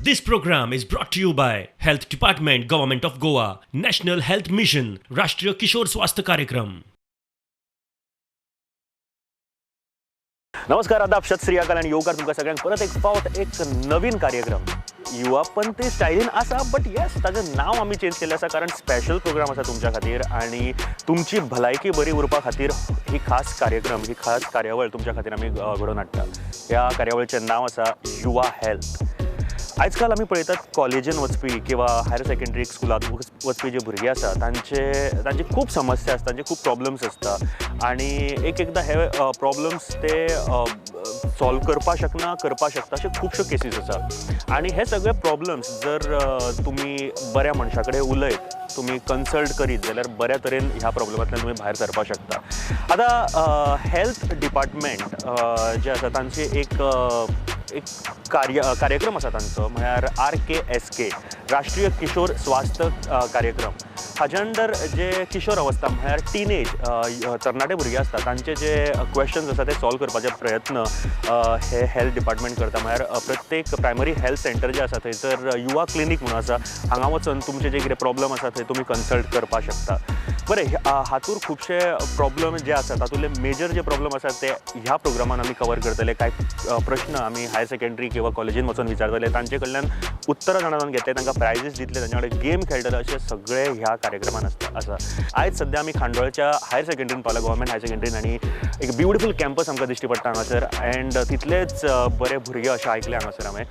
This program is brought to you by Health Department, Government of Goa, National Health Mission, Rashtriya Kishore Swasthya Karyakram. नमस्कार, आदाब, सत श्री अकाल आणि योगार. तुमकां सगळ्यांक परत एक फावट एक नवीन कार्यक्रम युवा पण ते स्टायलीन आसा, बट येस, ताजें नांव आमी चेंज केल्लें आसा कारण स्पेशल प्रोग्राम आसा तुमच्या खातीर आनी तुमची भलायकी बरी उरपा खातीर ही खास कार्यक्रम, ही खास कार्यावळ तुमच्या खातीर आमी घडोवन हाडटा. ह्या कार्यावळीचें नांव आसा युवा हेल्थ. आयजकाल आमी पळयतात कॉलेजीन वचपी किंवा हायर सेकंडरी स्कुलांत वचपी जे भुरगे आसा तांचे तांची खूब समस्या आसता, तांचे खूब प्रॉब्लम्स आसता आनी एक एकदां हे प्रॉब्लम्स ते सॉल्व करपाक शकना, करपाक शकता अश्यो खुबश्यो केसीस आसा. आनी हे सगळे प्रॉब्लम्स जर तुमी बऱ्या मनशा कडेन उलयत, तुमी कन्सल्ट करीत जाल्यार बऱ्या तरेन ह्या प्रॉब्लमांतल्यान तुमी भायर सरपाक शकता. आतां हेल्थ डिपार्टमेंट जे आसा तांची एक एक कार्यक्रम आसा तांचो, म्हळ्यार RKSK, राष्ट्रीय किशोर स्वास्थ्य कार्यक्रम. हाज्या अंडर जे किशोर अवस्था म्हळ्यार टिनेज तरणाटे भुरगे आसता तांचे जे क्वेश्चन्स आसा ते सॉल्व करपाचे प्रयत्न हे हेल्थ डिपार्टमेंट करता. म्हळ्यार प्रत्येक प्रायमरी हेल्थ सेंटर जे आसा थंयसर युवा क्लिनीक म्हणून आसा, हांगा वचून तुमचे जे कितें प्रॉब्लम आसा थंय तुमी कन्सल्ट करपाक शकता. बरें, हातूर खुबशे प्रॉब्लम जे आसा तातूंतले मेजर जे प्रॉब्लम आसा ते ह्या प्रोग्रामान आमी कवर करतले. कांय प्रश्न आमी हायर सेकंडरी किंवा कॉलेजीन वचून विचारतले, तांचे कडल्यान उत्तरां जाणा जावन घेतले, तांकां प्रायजीस दितले, तांचे कडेन गेम खेळटले, अशें सगळें ह्या कार्यक्रमान आसा. आयज सद्या आमी खांडोळच्या हायर सेकंडरीन पावला, गव्हर्मेंट हायर सेकंडरीन, आनी एक ब्युटिफूल कॅम्पस आमकां दिश्टी पडटा हांगासर एंड तितलेच बरे भुरगे अशें आयकलें हांगासर हांवें.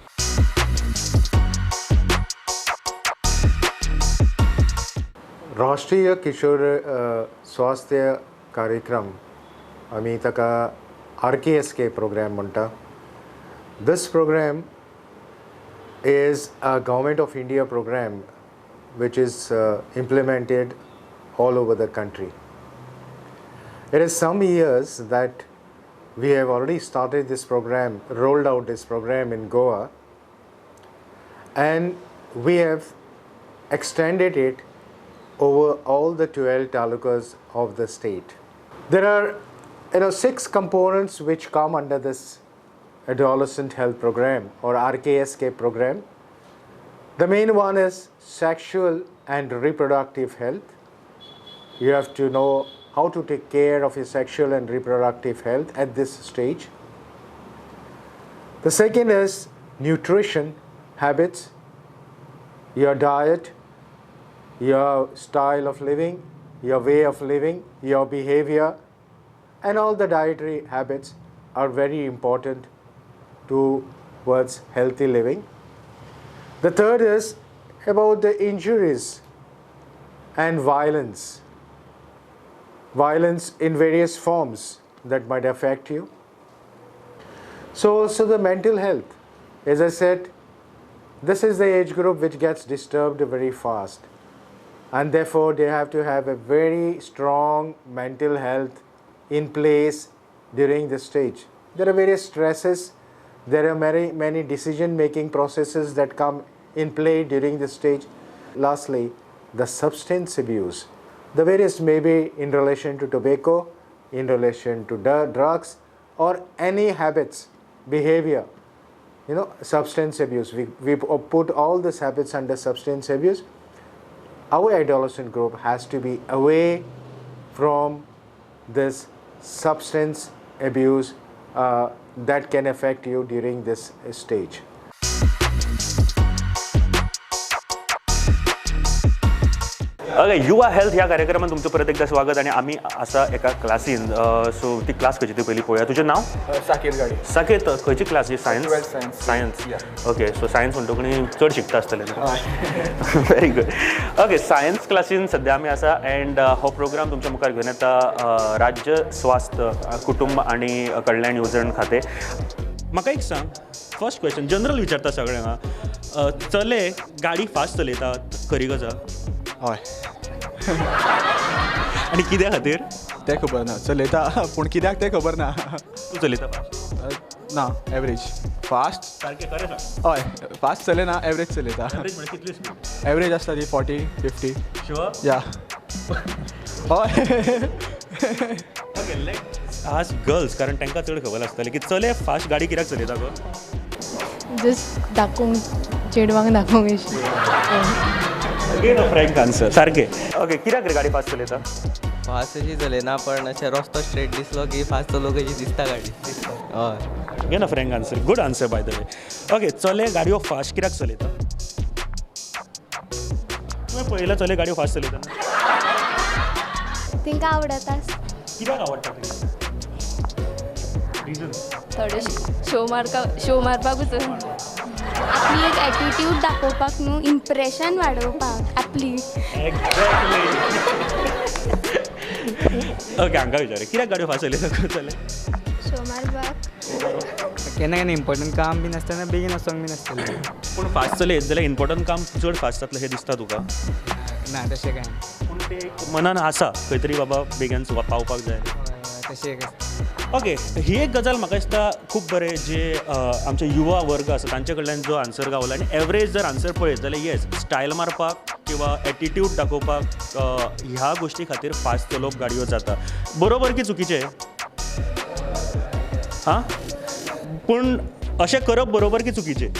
राष्ट्रीय किशोर स्वास्थ्य कार्यक्रम आमी ताका RKSK programme म्हणटा. This program is a Government of India program which is implemented all over the country. It is some years that we have already started this program, rolled out this program in Goa, and we have extended it over all the 12 talukas of the state. There are 6 components which come under this adolescent health program or RKSK program. The main one is sexual and reproductive health. You have to know how to take care of your sexual and reproductive health at this stage. The second is nutrition habits, your diet, your style of living, your way of living, your behavior, and all the dietary habits are very important towards healthy living. The third is about the injuries and violence. Violence in various forms that might affect you. So also the mental health. As I said, this is the age group which gets disturbed very fast, and therefore they have to have a very strong mental health in place during this stage. There are various stresses, there are many, many decision-making processes that come in play during this stage. Lastly, the substance abuse. The various may be in relation to tobacco, in relation to drugs, or any habits, behavior, substance abuse. We put all these habits under substance abuse. Our adolescent group has to be away from this substance abuse that can affect you during this stage. Okay, Yuva health ह्या कार्यक्रमात तुमचं परत एकदा स्वागत आणि आम्ही आसा एका क्लासीन. सो ती क्लास खंयची ती पयली पळोवया. तुजें नांव? साकेत गाडी. साकेत, खंयची क्लास ही? Science? 12th science. Science. Yeah. Okay, so science म्हणटकूच चड शिकता आसतलें. Very good. Okay, science क्लासीन सद्या आमी आसा एंड हो प्रोग्राम तुमच्या मुखार घेवन येता राज्य स्वास्थ्य कुटुंब आनी कल्याण येवजण खातें. म्हाका एक सांग, फर्स्ट क्वेश्चन जनरल विचारता सगळ्यांक, चले गाडी फास्ट चलयतात, खरी गजाल? हय. आनी कित्या खातीर? तें खबर ना. चलयता पूण कित्याक तें खबर ना. तूं चलयता फास्ट? ना, एवरेज. फास्ट? सारकें खरें सांग. हय, फास्ट चलयना, एवरेज चलयता. एवरेज म्हणजे कितली स्पीड? एवरेज आसता ती 40, 50. शुअर? या. हय. ओके, let ask girls, कारण तांकां चड खबर आसतलें की चले फास्ट गाडी कित्याक चलयता गो? जस्ट दाखोवंक चेडवांक दाखोवंक अशी. अगेन अ फ्रँक आन्सर सारकें. ओके, कित्याक रे गाडी फास्ट चलयता? फास्ट अशी चलयना पण अशें रस्तो स्ट्रेट दिसलो की फास्ट चलोवंक कशी दिसता गाडी. हय. Again a frank answer, good answer by the way. Okay, चले गाडयो फास्ट कित्याक चलयता? तुवें पळयला चले गाडयो फास्ट चलयतना? तांकां आवडता. कित्याक आवडटा तेंकां? रिजन? थोडे शो मारका, शो मारपाकूच. आपली एक एटिट्यूड दाखोवपाक न्हू, इम्प्रेशन वाडोवपाक आपली. एक्झॅक्टली. ओके, हांकां विचार कित्याक गाडयो फास्ट चलयता चले? शो मारपाक. केन्ना केन्ना इम्पॉर्टंट काम बीन आसतना बेगीन वचोंक बीन आसतलें. पूण फास्ट चलयत जाल्यार इम्पॉर्टंट काम चड फास्ट जातलें हें दिसता तुका? ना, तशें कांय ना. पूण तें एक मनान आसा खंय तरी बाबा बेगीन पावपाक जाय. तशें एक. ओके, ही एक गजाल म्हाका दिसता खूब बरें जे आमचे युवा वर्ग आसा तांचे कडल्यान जो आन्सर गावला आनी एवरेज जर आन्सर पळयत जाल्यार येस, स्टायल मारपाक किंवा एटिट्यूड दाखोवपाक ह्या गोश्टी खातीर फास्ट चलोवप गाडयो जाता. बरोबर की चुकीचें? हां, पूण अशें करप बरोबर की चुकीचें?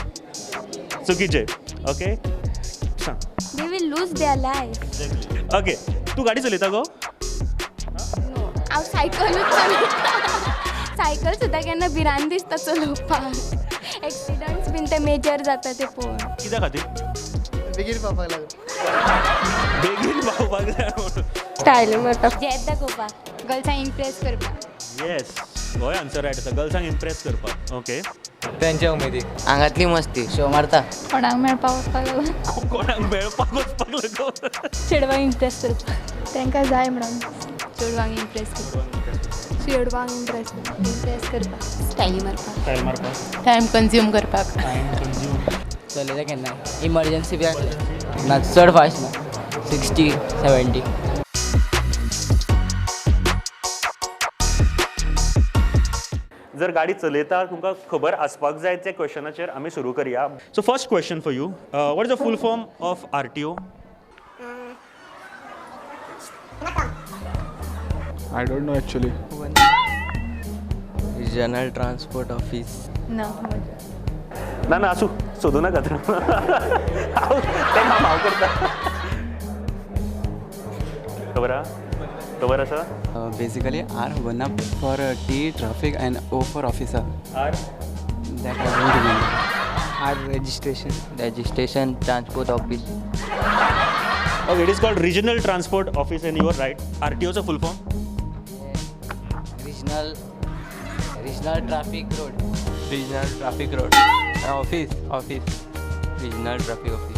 चुकीचें. ओके, सांग. They will lose their life. Okay, तूं गाडी चलयता गो? हांव सायकलूच चलयता. सायकल सुद्दां केन्ना भिरांत दिसता चलोवपाक. एक्सिडंट्स बीन ते मेजर जाता ते पळोवन. कित्या खातीर? बेगीन पावपाक लागून. बेगीन पावपाक जाय म्हणून. स्टायल मारपाक, जेत दाखोवपाक, गर्ल्सांक इम्प्रेस करपाक. येस, होय आन्सर रायट आसा, गर्ल्सांक इम्प्रेस करपाक. ओके, तेंच्या उमेदीक आंगांतली मस्ती शो मारता. कोणाक मेळपाक वचपाक लागून. कोणाक मेळपाक वचपाक लागून. चेडवांक इम्प्रेस करपाक. तांकां जाय म्हणून. चेडवांक इम्प्रेस करपाक. चेडवांक इम्प्रेस इम्प्रेस करपाक. स्टायली मारपाक. स्टायल मारपाक. टायम कंज्यूम करपाक. Time consume. चलयता केन्ना इमर्जन्सी बी आसली ना चड फास्ट ना, 60 70. जर गाडी चलयता तुमकां खबर आसपाक जाय त्या क्वेश्चनाचेर आमी सुरू करया. So first question for you, what is the full form of RTO? I don't know actually. Regional transport office. ना ना ना, आसूं, सोदू नाका. हांव तें काम हांव करता. खबर आहा? खबर आसा? बेसिकली आर खबर ना, for T traffic and O for officer. R that I don't remember. R registration. Registration transport office. Okay, it is called regional transport office and you are right. आरटीओचो full form? Regional regional traffic road. Regional traffic road office. Office regional traffic office.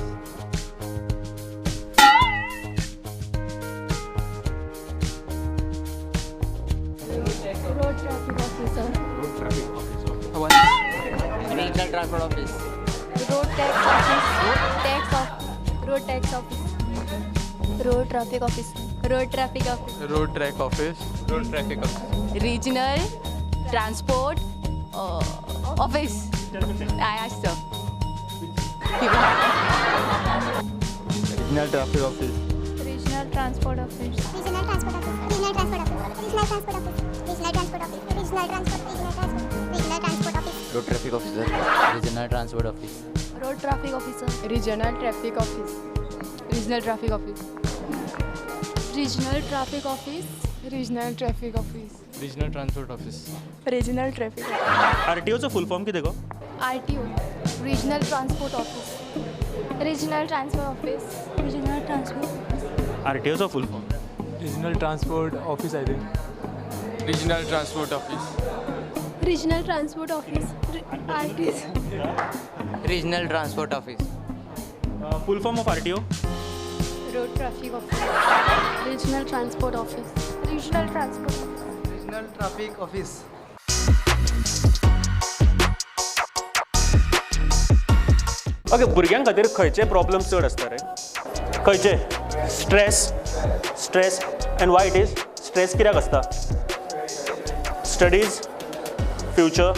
Road traffic officer. Regional transport office. Road tax office. Tax off road tax office. Road traffic office. Road traffic office. Road track office. Road traffic office. Regional transport office. आसता. Regional traffic office. Regional transport office. Regional transport office. Regional transport office. Regional transport office. Regional transport office. Regional transport. Regional transport. Regional transport office. Road traffic officer. Regional transport office. Road traffic officer. Regional traffic office. Regional traffic office. Regional traffic office. Regional traffic office. Regional transport office. Regional traffic. आरटीओचो full form कितें गो? RTO. Regional transport office. Regional transport office. Regional transport office. आरटीओचो full form? Regional transport office I think. Regional transport office. Regional transport office. RTO. Regional transport office. Full form of RTO? Road traffic office. Regional transport office. Regional transport. Regional traffic office. Okay, भुरग्यां खातीर खंयचे problem चड आसता रे? खंयचे? Stress. Stress and why it is? Stress कित्याक आसता? Studies, future,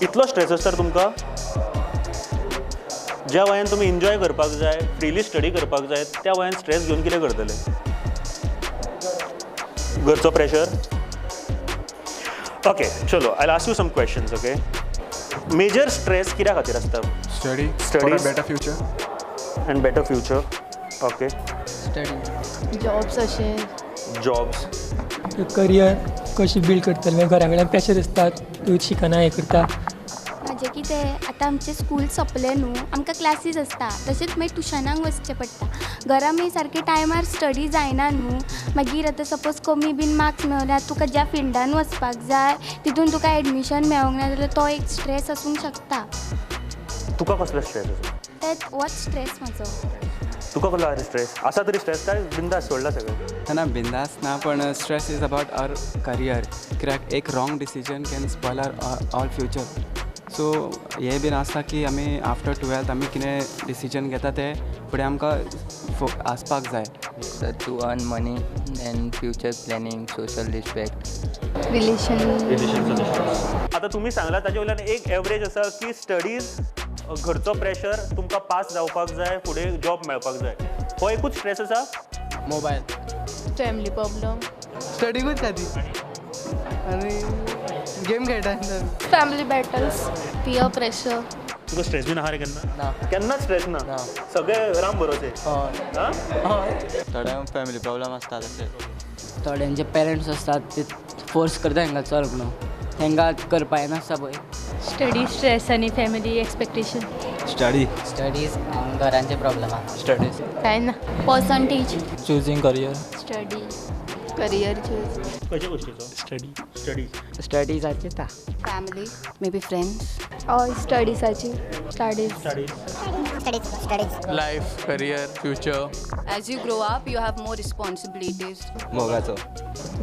इतलो स्ट्रेस आसता तुमकां? ज्या वयान तुमी एन्जॉय करपाक जाय, फ्रिली स्टडी करपाक जाय, त्या वयान स्ट्रेस घेवन कितें करतले? घरचो प्रेशर. ओके, चलो, I ask you some questions. Okay, major stress कित्या खातीर आसता? Study. Studies. For a better future. And better future. Okay. Study. Jobs अशें. जॉब्स. करियर कशें बिल्ड करतलें, घरा कडेन प्रेशर आसता, तूं शिकना हें करता. म्हाजें कितें आतां आमचें स्कूल सोंपलें न्हू, आमकां क्लासीस आसता, तशेंच मागीर ट्युशनाक वचचें पडटा. घरा मागीर सारकें टायमार स्टडी जायना न्हू. मागीर आतां सपोज कमी बीन मार्क्स मेवल्यार तुका ज्या फिल्डान वचपाक जाय तितून तुका एडमिशन मेळोंक ना जाल्यार तो एक स्ट्रेस आसूंक शकता. तुका कसलो स्ट्रेस आसा? तेच होच स्ट्रेस म्हाजो. तुका कसलो आसा स्ट्रेस? आसा तरी स्ट्रेस काय बिंदास सोडला सगळें? ना, बिंदास ना, पण stress is about our career, कित्याक एक wrong decision can spoil our all future. So हें बीन आसता की आमी आफ्टर 12th आमी कितें डिसिजन घेता तें फुडें आमकां आसपाक जाय. To earn money and future planning, social respect. Relation. आतां तुमी सांगला ताजे वयल्यान एक एवरेज आसा की स्टडीज, घरचो प्रेशर, तुमकां पास जावपाक जाय, फुडें जॉब मेळपाक जाय, हो एकूच स्ट्रेस आसा? मोबायल. Family problem. स्टडीकूच जाती आनी गेम खेळटा. Family battles. Peer pressure. तुका स्ट्रेस बीन आहा रे केन्ना? ना. केन्नाच स्ट्रेस ना? सगळे राम भरोसे. थोड्यांक फॅमिली प्रॉब्लम आसता, तशें थोड्यांचे पेरंट्स आसतात ते फोर्स करता हेंकां चल म्हणून, हेंकां करपा येनासता पळय. स्टडी स्ट्रेस आनी फॅमिली एक्सपेक्टेशन. स्टडी. स्टडीज, घरांचे प्रॉब्लम आहा. स्टडीज. काय ना. Percentage. Choosing career. Study. Career choose. खंयच्या गोश्टीचो? स्टडी. स्टडीज. स्टडीजाचे ता. फॅमिली. May be friends. हय, स्टडीजाची. Studies. Studies. Studies, studies. Life, career, future. As you grow up you have more responsibilities. मोगाचो.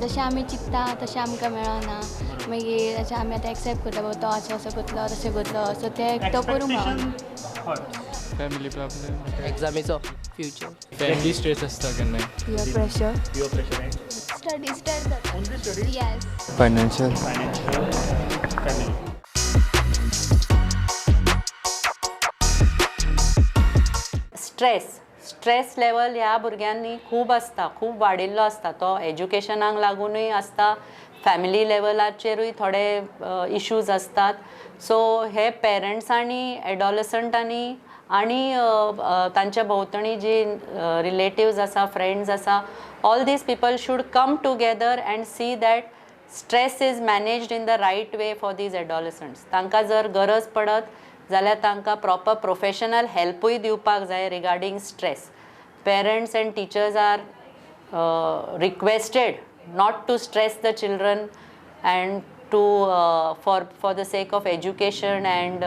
जशें आमी चिंत्ता तशें आमकां मेळना, मागीर अशें आमी आतां एक्सेप्ट करता, बाबा तो असो असो करतलो, तशें करतलो, सो तें एकटो करूंक मेळना. Family problem. एग्जामीचो. Future. Family stress आसता केन्नाय. Peer pressure. Peer pressure. Studies जाता. Only studies? Yes. Financial. Financial. Family. Stress. Stress level ह्या भुरग्यांनी खूब आसता, खूब वाडिल्लो आसता. तो एज्युकेशनाक लागुनूय आसता, फॅमिली लेवलाचेरूय थोडे इश्यूज आसतात. सो हे पेरंट्सांनी, एडोलसंटांनी आनी तांच्या भोंवतणी जी रिलेटिव्ज आसा, फ्रेंड्स आसा, all these people should come together and see that stress is managed in the right way for these adolescents. तांकां जर गरज पडत जाल्यार तांकां प्रॉपर प्रोफेशनल हेल्पूय दिवपाक जाय regarding stress. Parents and teachers are requested not to stress the children and to for the sake of education and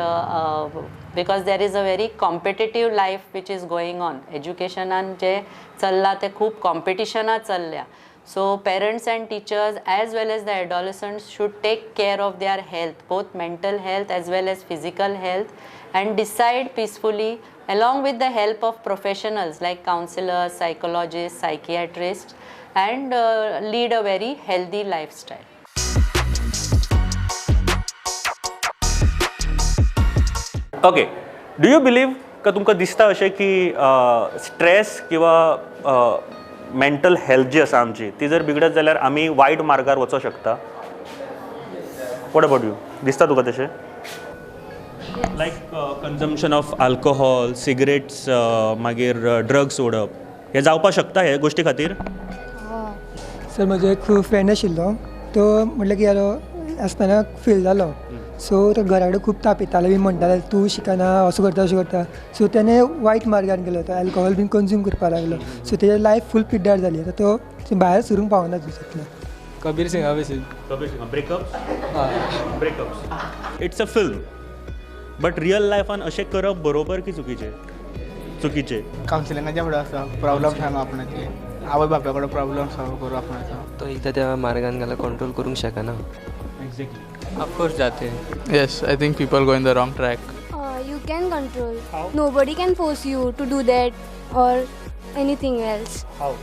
because there is a very competitive life which is going on. एज्युकेशनान जे चल्लां तें खूब कॉम्पिटिशनां चल्ल्या. So parents and teachers as well as the adolescents should take care of their health, both mental health as well as physical health, and decide peacefully along with the help of professionals like counselors, psychologists, psychiatrists, and lead a very healthy lifestyle. Okay, do you believe का तुमकां दिसता अशें की stress किंवा mental health जी आसा आमची ती जर बिगडत जाल्यार आमी वायट मार्गार वचोंक शकता? What about you? दिसता तुका तशें? Like consumption of alcohol, cigarettes, मागीर ड्रग्स ओडप, हें जावपाक शकता हे गोश्टी खातीर? सर, म्हजो एक फ्रेंड आशिल्लो, तो म्हटल्यार कितें जालो, आसतना फेल जालो. सो तो घरा कडेन खूब तापयतालो बी, म्हणटाले तूं शिकना, असो करता अशें करता. सो तेणें वायट मार्गान गेलो, तो अल्कोहोल बीन कंज्यूम करपाक लागलो. सो तेजे लायफ फूल पिड्ड्यार जाली. आतां तो भायर सरूंक पावना तितूंतल्यान. कबीर सिंगा भशेन. Kabir Singh. Breakups. Breakups. It's a film, but real लायफान अशें करप बरोबर की चुकीचें? चुकीचें. कावन्सिलिंगाच्या फुडें आसता प्रॉब्लम सांगप आपणाचे, आवय बापाय कडेन प्रॉब्लम सॉल्व करूं आपणाचो. तो एकदां त्या मार्गान गेल्यार कंट्रोल करूंक शकना. Exactly. Of course जाते. Yes, I think people go in the wrong track. You can control. Nobody can force you to do that or anything else. How?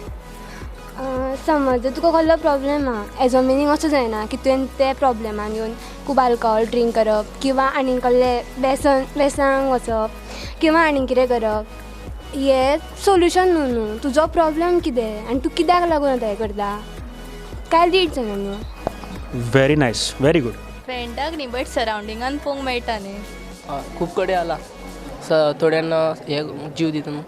समज तुका कसलो प्रॉब्लेम आहा, हेजो मिनींग असो जायना की तुवें ते प्रॉब्लेमान येवन खूब अल्कोहोल ड्रिंक करप किंवा आनीक कसलें वेसनाक वचप किंवा आनीक कितें करप, हें सोल्युशन न्हू. न्हू तुजो प्रॉब्लेम कितें आनी तूं कित्याक लागून आतां हें करता, काय लीड जायना न्हू. Very nice, very good. फ्रेंडाक न्ही, बट सरावंडिंगान पळोवंक मेळटा न्ही. खूब कडेन जाला, थोड्यांना हे जीव दिता न्हू.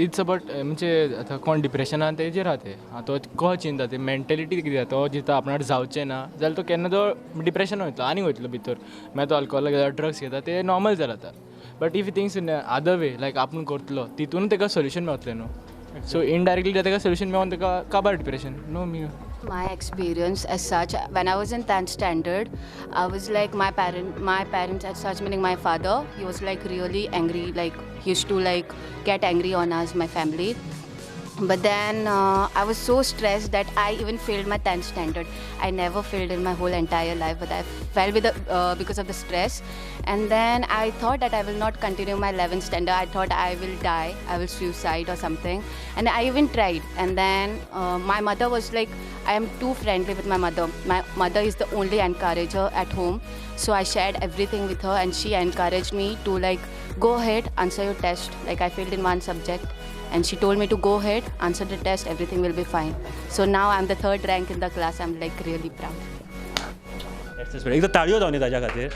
It's about म्हणजे आतां कोण डिप्रेशनान तेजेर आहा तें, तो कहो चिंता ते मेंटेलिटी कितें आहा, तो जिता आपणाक जावचें ना जाल्यार तो केन्ना तो डिप्रेशन वयतलो आनी वयतलो भितर, मागीर तो अल्कोहोल घेता, ड्रग्स घेता, ते नॉर्मल जाला आतां. But if things in other way like आपूण करतलो तितून ताका सोल्युशन मेवतलें न्हू. सो इनडायरेक्टली ताका सोल्युशन मेळोन ताका काबार डिप्रेशन न्हू. मी My experience as such, when I was in 10th standard, I was like my parents as such, meaning my father, he was like really angry, like he used to like get angry on us, my family. But then I was so stressed that I even failed my 10th standard. I never failed in my whole entire life, but I failed with the, because of the stress. And then I thought that I will not continue my 11th standard. I thought I will die, I will suicide or something. And I even tried. And then my mother was like, I am too friendly with my mother. My mother is the only encourager at home. So I shared everything with her and she encouraged me to like, go ahead, answer your test. Like I failed in one subject. And she told me to go ahead, answer the test, everything will be fine. So now I'm the 3rd rank in the class. I'm like really proud. एकदा ताळयो जावनी ताज्या खातीर.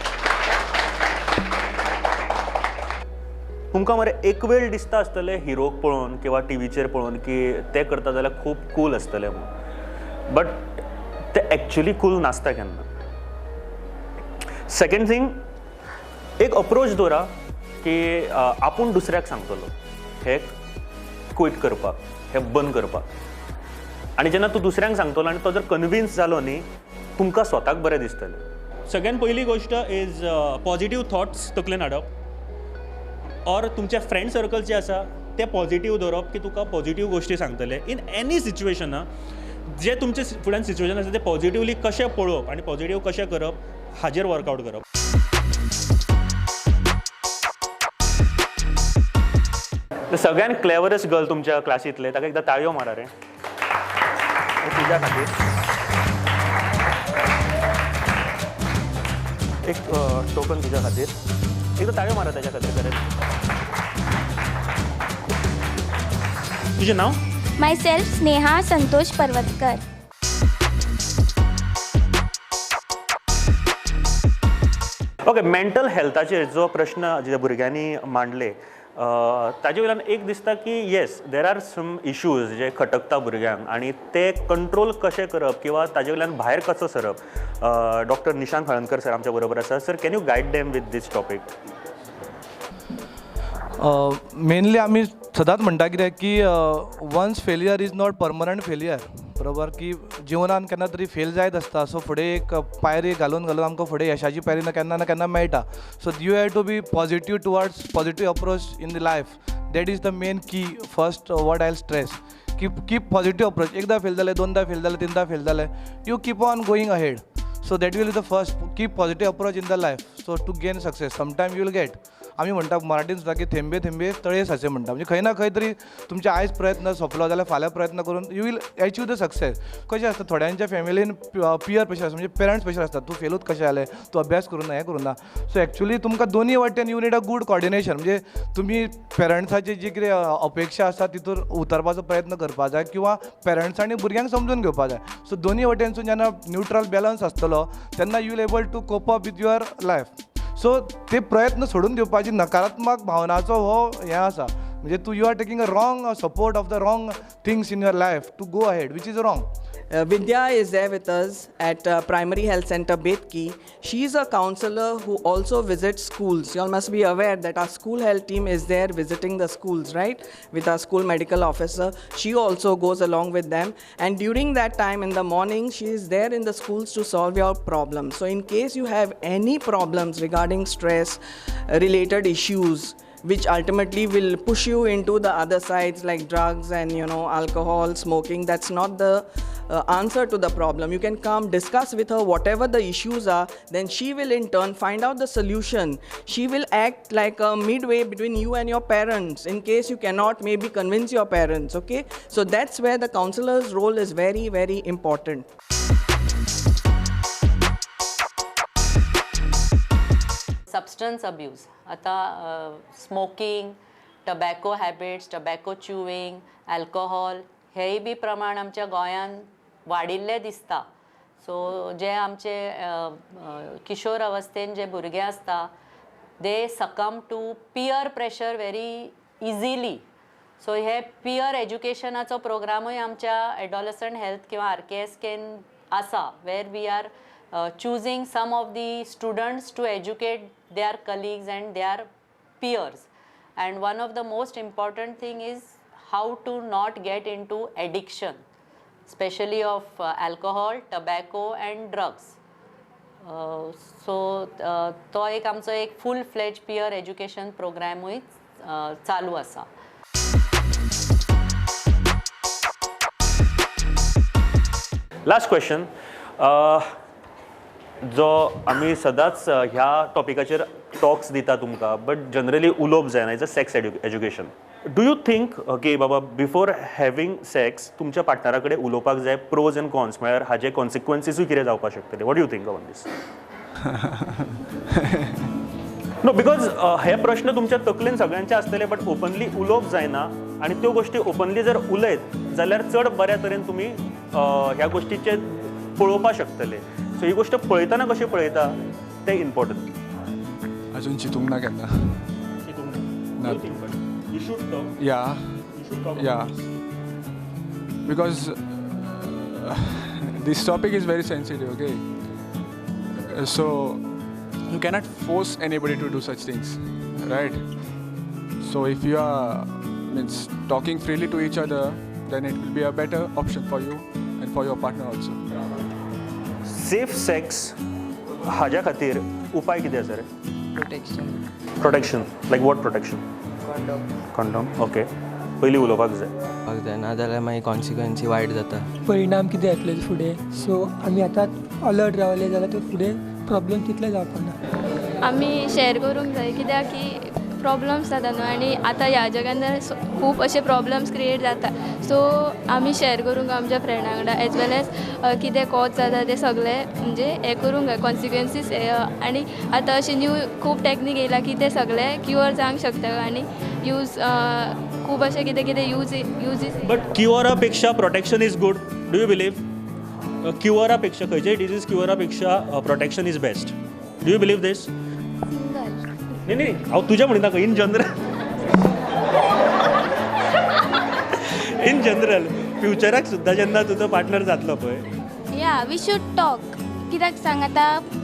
तुमकां मरे एक वेळ दिसता आसतलें हिरोक पळोवन किंवा टिवीचेर पळोवन की ते करता जाल्यार खूब कूल आसतले म्हणून, बट ते एक्चुली कूल नासता केन्ना. सेकंड थिंग, एक अप्रोच दवरा की आपूण दुसऱ्याक सांगतलो हे क्विट करपाक, हे बंद करपाक. आनी जेन्ना तूं दुसऱ्यांक सांगतलो आनी तो जर कन्विन्स जालो न्ही, तुमकां स्वताक बरें दिसतलें. सगळ्यान पयली गोश्ट is positive thoughts तकलेन हाडप, ऑर तुमचे फ्रेंड सर्कल जे आसा ते पॉझिटिव्ह दवरप की तुका पॉझिटिव्ह गोश्टी सांगतले इन एनी सिच्युएशन. जे तुमचे फुड्यान सिच्युएशन आसा ते पॉझिटिवली कशें पळोवप आनी पॉझिटिव्ह कशें करप हाजेर वर्कआवट करप. सगळ्यान क्लेवरस्ट गर्ल तुमच्या क्लासींतले, ताका एकदां ताळयो मारा रे तुज्या खातीर. एक टोकन तुज्या खातीर, एकदां ताळयो मारा ताच्या खातीर. खरें तुजें नांव? Myself Sneha Santosh Parvatkar. Okay, mental हेल्थाचेर जो प्रश्न जे भुरग्यांनी मांडले ताजे वयल्यान एक दिसता की yes there are some issues जे खटकता भुरग्यांक आनी ते कंट्रोल कशें करप किंवा ताजे वयल्यान भायर कसो सरप. डॉक्टर निशांत हळदणकर सर आमच्या बरोबर आसा. Sir, can you guide them with this topic? Mainly आमी सदांच म्हणटा कितें की once failure is not permanent failure, बरोबर? की जिवनान केन्ना तरी फेल जायत आसता. सो फुडें एक पायरी घालून घालून आमकां फुडें यशाची पायरी ना केन्ना ना केन्ना मेळटा. So you have to be positive towards positive approach in the life. That is the main key. First what I stress की कीप पॉझिटिव्ह अप्रोच. एकदां फेल जालें, दोनदां फेल जालें, तिनदां फेल जालें, you keep on going ahead. So that will be the first, keep positive approach in the life. So to gain success sometime you will get. आमी म्हणटा मराठीन सुद्दां की थेंबे थेंबे तळे साचे म्हणटा, म्हणजे खंय ना खंय तरी तुमचे आयज प्रयत्न सोंपलो जाल्यार फाल्यां प्रयत्न करून you will achieve the success. कशें आसता थोड्यांच्या फॅमिलीन पियर प्रेशर आसता, म्हणजे पेरंट्स प्रेशर आसता, तूं फेलूच कशें जालें, तूं अभ्यास करूं ना, हें करूं ना. सो एक्चुली तुमकां दोनूय वाटेन you need a good coordination. म्हणजे तुमी पेरंट्साची जी कितें अपेक्षा आसा तितूर उतरपाचो प्रयत्न करपाक जाय किंवा पेरंट्सांनी भुरग्यांक समजून घेवपाक जाय. सो दोनूय वटेनसून जेन्ना न्युट्रल बॅलन्स आसतलो तेन्ना you will able to cope up with your life. So ते प्रयत्न सोडून दिवपाची नकारात्मक भावनाचो हो हें आसा, म्हणजे तूं you are taking a wrong support of the wrong things in your life to go ahead, which is wrong. Vidya is there with us at Primary Health Center Betki. She is a counselor who also visits schools. You all must be aware that our school health team is there visiting the schools, right? With our school medical officer. She also goes along with them. And during that time in the morning, she is there in the schools to solve your problems. So in case you have any problems regarding stress related issues, which ultimately will push you into the other sides like drugs and, you know, alcohol, smoking, that's not the answer to the problem. You can come discuss with her whatever the issues are, then she will in turn find out the solution. She will act like a midway between you and your parents in case you cannot maybe convince your parents, okay? So that's where the counselor's role is very, very important. Substance abuse, आता smoking, tobacco habits, tobacco chewing, alcohol हेय बी प्रमाण आमच्या गोंयांत वाडिल्लें दिसता. So so जे आमचे किशोर अवस्थेन जे भुरगे आसता they succumb to peer pressure very easily. So hey पियर एज्युकेशनाचो प्रोग्रामूय आमच्या एडोलसंट हेल्थ किंवा are के एस केन आसा, where we are choosing some of the students to educate their colleagues and their peers. And one of the most important thing is how to not get into addiction, specially of alcohol, tobacco and drugs. So तो एक आमचो एक फूल fledge पियर education प्रोग्रामूय चालू आसा. Last question जो आमी सदांच ह्या टॉपिकाचेर टॉक्स दिता तुमकां, बट जनरली उलोवप जायना, is a sex education. Do you think की बाबा बिफोर हॅवींग सेक्स तुमच्या पार्टनरा कडेन उलोवपाक जाय प्रोज एंड कॉन्स, म्हळ्यार हाजे कॉन्सिक्वन्सीसूय कितें जावपाक शकतले? What do you think on this? No, because हे प्रश्न तुमच्या तकलेन सगळ्यांचे आसतले, बट ओपनली उलोवप जायना आनी त्यो गोश्टी ओपनली जर उलयत जाल्यार चड बऱ्या तरेन तुमी ह्या गोश्टीचे पळोवपाक शकतले. सो ही गोश्ट पळयतना कशी पळयता तें इम्पॉर्टंट. अजून चिंतूंक ना केन्ना. ना. You should talk. Yeah. You should talk. Yeah. Because this topic is very sensitive, okay? So you cannot force anybody to do such things, right? So if you are means talking freely to each other, then it will be a better option for you and for your partner also. Safe sex हाज्या खातीर उपाय कितें आसा रे? Protection. Protection. Like what protection? Condom. Condom, okay. पयलीं उलोवपाक जाय. उलोवपाक जाय, नाजाल्यार मागीर कॉन्सिक्वन्सी वायट जाता. परिणाम कितें जातले फुडें, सो आमी आतां अलर्ट रावले जाल्यार ते फुडें प्रॉब्लम तितले जावपाक ना. आमी शेअर करूंक जाय कित्याक की प्रॉब्लम्स जाता न्हू, आनी आतां ह्या जगान खूब अशे प्रॉब्लम्स क्रिएट जाता. सो आमी शेअर करूंक आमच्या फ्रेंडा वांगडा एज वेल एज कितें कॉज जाता तें सगळें म्हणजे हें करूंक जाय कॉन्सिक्वन्सीस. आनी आतां अशें न्यू खूब टॅक्नीक येयला की तें सगळें क्युअर जावंक शकता आनी यूज खूब अशें कितें कितें युजीस. बट क्युअरा पेक्षा protection is good. Do you believe? क्युअरा पेक्षा खंयचेय डिजीज क्युअरा पेक्षा protection is best. Do you believe this? नाही नाही, हांव तुज्या म्हणिना, इन जनरल. इन जनरल फ्युचराक सुद्दां जेन्ना तुजो पार्टनर जातलो पळय, या we should talk. कित्याक सांग, आतां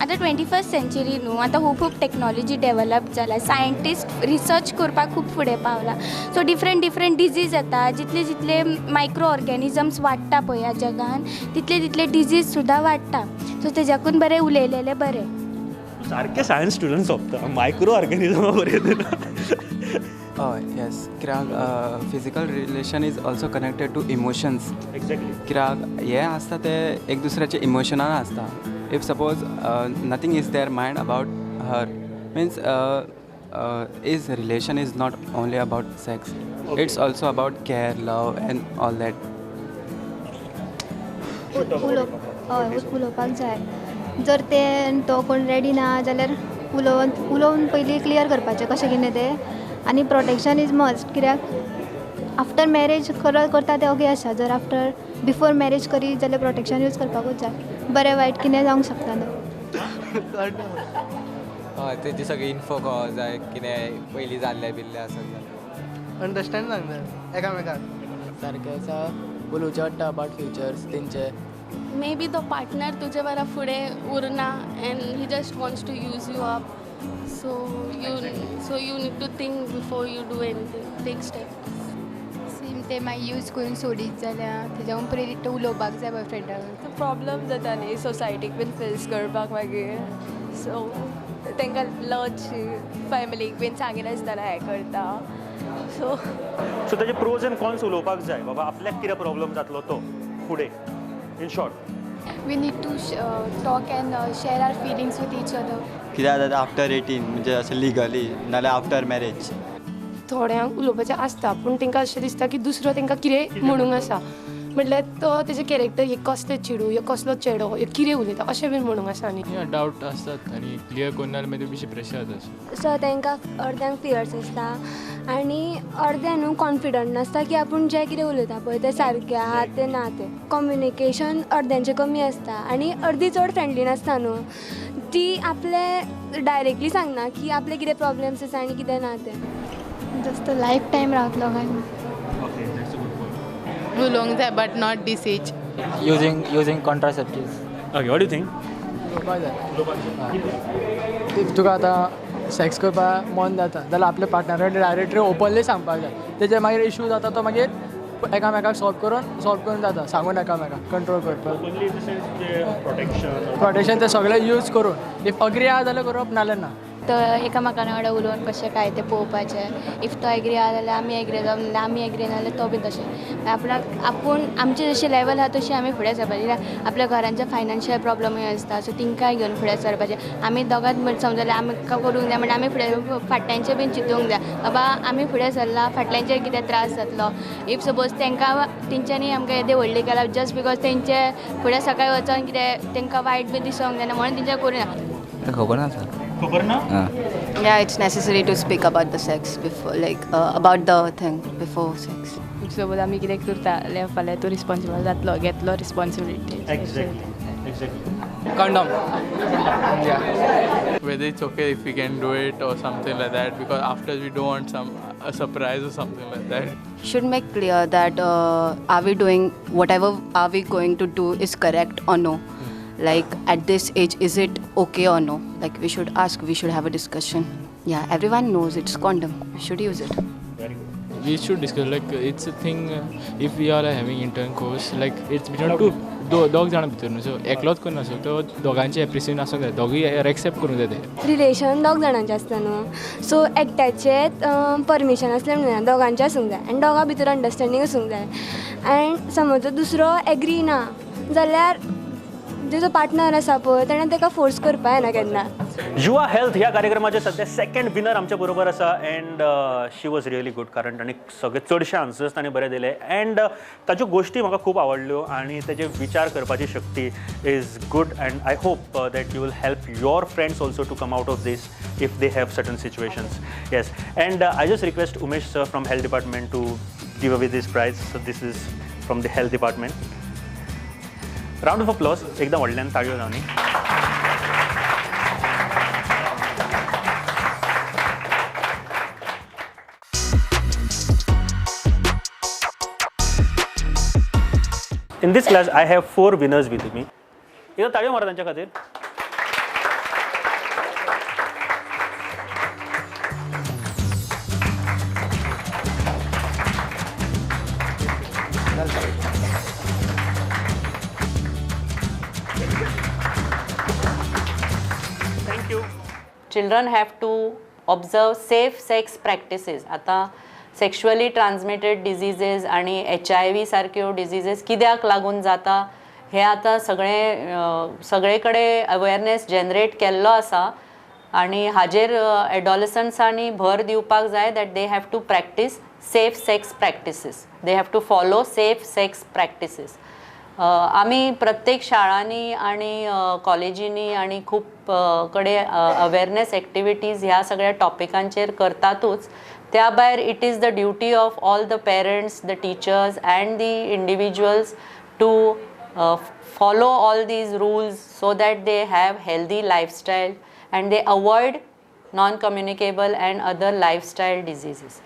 आतां 21st century न्हू, आतां खूब खूब टॅक्नोलॉजी डेवलप जाला, सायंटिस्ट रिसर्च करपाक खूब फुडें पावला. सो डिफरंट डिफरंट डिजीज जाता, जितले जितले मायक्रो ऑर्गेनिजम्स वाडटा पळय ह्या जगान तितले तितले डिजीज सुद्दां वाडटा. सो तेज्याकून बरें उलयलेलें बरें. सारकें सायन्स स्टुडंट सोंपता मायक्रो ऑर्गेनिजमा बरें. हय, येस, कित्याक physical relation is also connected to emotions. Exactly. कित्याक हें आसता तें एक दुसऱ्याच्या इमोशनान आसता. If suppose nothing is their mind about her, means is relation is not only about sex, it's also about care, love and all that. हय, उलोवपाक जाय. जर ते तो कोण रेडी ना जाल्यार उलोवन उलोवन पयलीं क्लियर करपाचें कशें कितें तें. आनी प्रोटेक्शन is must, कित्याक आफ्टर मॅरेज करता तें ओके आसा, जर आफ्टर बिफोर मॅरेज करीत जाल्यार प्रोटेक्शन यूज करपाकूच जाय. बरें वायट कितें जावंक शकता न्हू. हय, तेजी सगळी इन्फो कळोंक जाय, कितें पयलीं जाल्लें बिल्लें आसत जाल्यार. अंडरस्टँड जावंक जाय एकामेकाक. सारकें आसा, उलोवचें पडटा अबावट फ्युचर्स तेंचे. मे बी तो पार्टनर तुजे बरा फुडें उरना and he just wants to use you up. So you need to think before you do anything, take steps. Same ते मागीर यूज करून सोडीत जाल्यार तेज्याहून प्रेरीत उलोवपाक जाय बॉयफ्रेंडा. प्रॉब्लम जाता न्ही सोसायटीक बीन फेस करपाक मागीर, सो तांकां लज फॅमिलीक बीन सांगिनासतना हें करता. सो सो ताजे प्रोज एंड कॉन्स उलोवपाक जाय, बाबा आपल्याक कितें प्रॉब्लम जातलो तो फुडें. In short, we need to talk and share our feelings with each other. कित्याक जाता आफ्टर 18 म्हणजे अशें लिगली, नाल्यार आफ्टर मॅरेज. थोड्यांक उलोवपाचें आसता पूण तांकां अशें दिसता की दुसरो तांकां कितें म्हणूंक आसा, म्हटल्यार तो तेजें कॅरेक्टर हे कसलें चेडूं, हे कसलो चेडो, हे कितें उलयता अशें बीन म्हणूंक आसा न्ही. डावट आसतात आनी क्लियर करून जाल्यार मागीर बेश्टी प्रेशर जाता. सो तांकां अर्द्यांक फियर्स आसता आनी अर्द्या न्हू कॉन्फिडंट नासता की आपूण जें कितें उलयता पळय तें सारकें आहा तें ना तें. कम्युनिकेशन अर्द्यांचें कमी आसता आनी अर्दी चड फ्रेंडली नासता न्हू, ती आपले डायरेक्टली सांगना की आपले कितें प्रॉब्लम्स आसा आनी कितें ना तें. जस्तो लायफ टायम रावतलो काय. Okay, that's a good point. उलोवंक जाय but not this age. Using contraceptives. Okay, what do you think? उलोवपाक जाय. If तुका आतां सेक्स करपाक मन जाता जाल्यार आपल्या पार्टनरा कडेन डायरेक्टली ओपनली सांगपाक जाय. तेजे मागीर इशू जाता तो मागीर एकामेकाक सॉल्व करून जाता, सांगून एकामेकाक कंट्रोल करपाक. Openly in the sense J protection ते सगळे यूज करून if agree आहा जाल्यार करप, नाल्यार ना. तर एकामेकां वांगडा उलोवन कशें काय तें पळोवपाचें. If तो एग्री आहा जाल्यार आमी एग्री जावप, नाल्यार आमी एग्री ना जाल्यार तो बीन तशें. आपणाक आपूण आमचें जशें लेवल आहा तशें आमी फुडें सरपाचें. कित्याक आपल्या घरांचे फायनान्शियल प्रॉब्लमूय आसता, सो तिंकांय घेवन फुडें सरपाचें. आमी दोगांत समज जाल्यार आमकां करूंक जाय म्हणल्यार आमी फुडें फाटल्यांचें बीन चिंतूंक जाय, बाबा आमी फुडें सरला फाटल्यांचेर कितें त्रास जातलो. If suppose तांकां तेंच्यांनी आमकां येदें व्हडलें केलां जस्ट because तेंचे फुडें सकाळीं वचोन कितें तांकां वायट बी दिसोंक जायना म्हणून तेंच्या करूं ना. खबर ना सर. खबर ना? Yeah, it's necessary to speak about the sex before, like about the thing before sex. Suppose आमी कितें करता जाल्यार फाल्यां तूं रिस्पॉन्सिबल जातलो, घेतलो responsibility. Exactly. Condom. Yeah. Whether it's okay if we can do it or something like that, because after we don't want some a surprise or something like that. Should make clear that are we doing whatever are we going to do is correct or no. Like at this age, is it okay or no? Like we should ask, we should have a discussion. Yeah, everyone knows it's condom. We should use it. Very good. We should discuss. Like it's a thing. If we are having intercourse, like it's between two, दोग जाणां भितर न्हू, so एकलोच करना, so तो दोगांचे appreciation आसूंक जाय, दोगूय एक्सेप्ट करूंक जाय ते. रिलेशन दोग जाणांचें आसता न्हू, सो एकट्याचें परमिशन आसलें म्हणून जायना, दोगांचें आसूंक जाय आनी दोगां भितर अंडरस्टँडींग आसूंक जाय. एंड समज दुसरो एग्री ना जाल्यार जो पार्टनर आसा पळय तेणें ताका फोर्स करपा जायना केन्ना. युवा हेल्थ ह्या कार्यक्रमाचे सध्या सेकंड विनर आमच्या बरोबर आसा and she was really good, कारण ताणें सगळे चडशे आन्सर्स ताणें बरे दिले अँड ताच्यो गोश्टी म्हाका खूब आवडल्यो आनी ताजे विचार करपाची शक्ती is good and I hope that you will help your friends also to come out of this if they have certain situations. Yes, and I just request Umesh sir from health department to give away this prize. So this is from the health department. Round of applause, एकदम व्हडल्यान ताळयो जावनी. In this class I have 4 winners with me. एकदा ताळयो मारा तांच्या खातीर. Children have to observe safe sex practices. आतां sexually transmitted diseases आनी HIV सारक्यो डिजीजेस कित्याक लागून जाता हे आतां सगळे कडेन अवेरनेस जनरेट केल्लो आसा आनी हाजेर एडोलसंट्सांनी भर दिवपाक जाय that they have to practice safe sex practices, they have to follow safe sex practices. आमी प्रत्येक शाळांनी आनी कॉलेजींनी आनी खूब कडे अवेरनेस एक्टिविटीज ह्या सगळ्या टॉपिकांचेर करतातूच. त्या भायर it is the duty of all the parents, the teachers and the individuals to follow all these rules so that they have healthy lifestyle and they avoid non communicable and other lifestyle diseases.